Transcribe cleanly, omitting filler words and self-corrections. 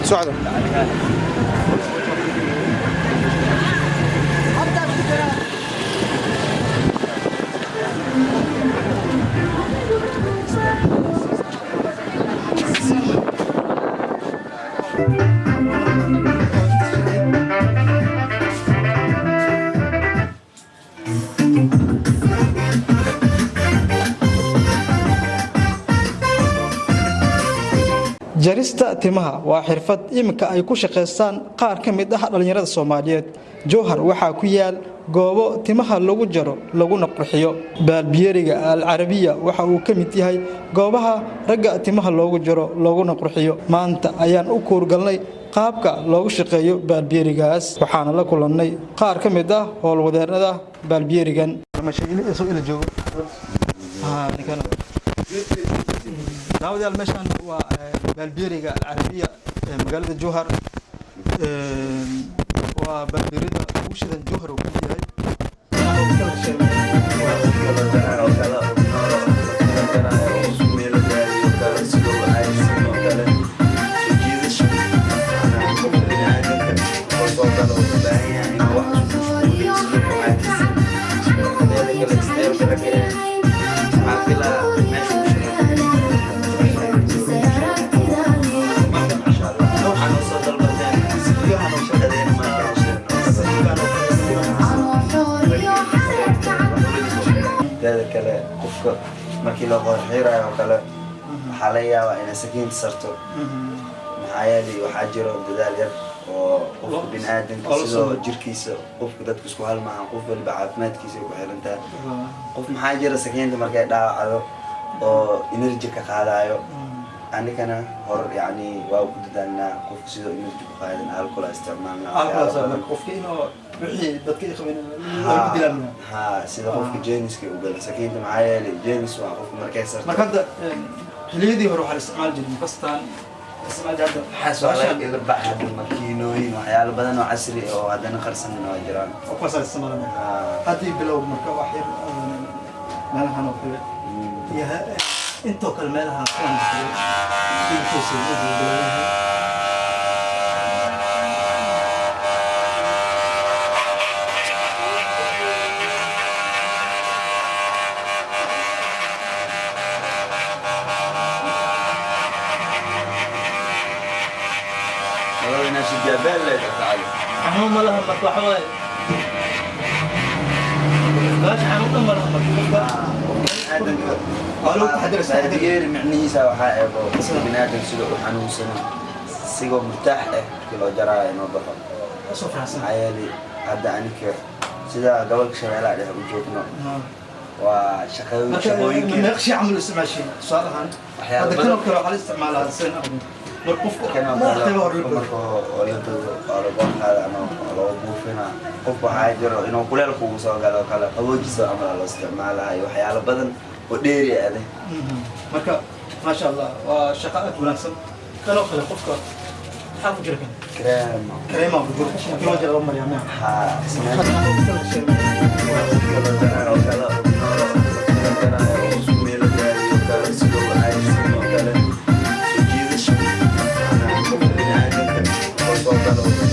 Socda. Jarista timaha waa xirfad iminka ay ku shaqaystaan qaar ka mid ah dhallinyarada Soomaaliyeed. Jowhar waxaa ku yaal goobo timaha lagu jaro laguna qurxiyo. Baalbiyeriga Alcarabiya waxa uu ka mid yahay goobaha ragga timaha loogu jaro looguna qurxiyo. Maanta ayaan u kuurgalnay qaabka loogu shaqeeyo baalbiyerigaas, waxaana la kulannay qaar ka mid ah howlwadeennada baalbiyerigan. Daawadayaal, meeshaan waa baalbiyeriga Alcarabiya ee magaalada Jowhar. Waa baalbiyerida ugu shidan Jowhar uu kamid yahay. Teeda kale, qofka markii loo qorxiirayo oo kale, waxaa laga yaabaa inay sakiinta sarto, maxaa yeelay waxaa jiro dadaal yar oo qofka biniaadanka sidoo jirkiisa. Qofka dadka isku hal maahan, qof waliba caafimaadkiisa ay ku xiran tahay. Qof maxaa jira sakiinta markay dhaawacdo oo energy ka qaadayo. Anigana hor yani waa ku dadaalnaa qofka sidoo energy ku qaadan, alcohol isticmaalnaa, waxyaalo badan. Qofka inuu wixii dadka ay qabeen lagu dilaan. Ha, sida qofka jeeniska u gala sakiinta, maxaa yeelay jenis waa qofka markay sarto. Marka hadda xilliyadii hore waxaa la isticmaali jiray makastaan isticmaali hadda. Waxaas waa laga ila baxa hadda, makiinooyin, waxyaalo badan oo casri oo haddana qarsanna waa jiraan. Kuwaas la isticmaalanaya haddii bilow. Marka wax yar meelahan oo kale iyo intoo kale meelaha kuwan hilibkiisa uu bilowyahay. Labada inaa shijaabeel leedahay, tacali. Xanuun ma laha. Marka waxa waaye meesha xanuun dhan ma laha. Marka qofka Biniaadanka waa lagu taxadira, is taxadira. Baaldigeeri micnihiisa waxaa eebo qofka biniaadanka sidoo u xanuunsan, sigoo murtaax ah markii loo jaraayo inuu baxo. Soo faraxsan. Maxaa yeelay hadda anika sida gobolka Shabeellaha Dhexe u joogno waa Marka shaqooyinka meeqshi camal isticmaashay tusaale ahaan? Waxyaalo Hadda badan. kanoo kale waxaa la isticmaalaa seen aqoon mar qofka Kan oo madax kale qayba hor qofka marka oo la dogo oo lagu qaada ama oo lagu buufina, qofka waxaa jiro inuu kuleel kugu soo galo oo kale, qaboojiso ama loo isticmaalayo, waxyaalo badan oo dheeri ah ade. Marka maasha Allah, waa shaqo aad wanaagsan. Kanoo kale qofka maxaa ku jira kan? Cream. Kareema ku jiro, qofka markii loo jiro loo mariyaa miya? Ha, isna oo kale.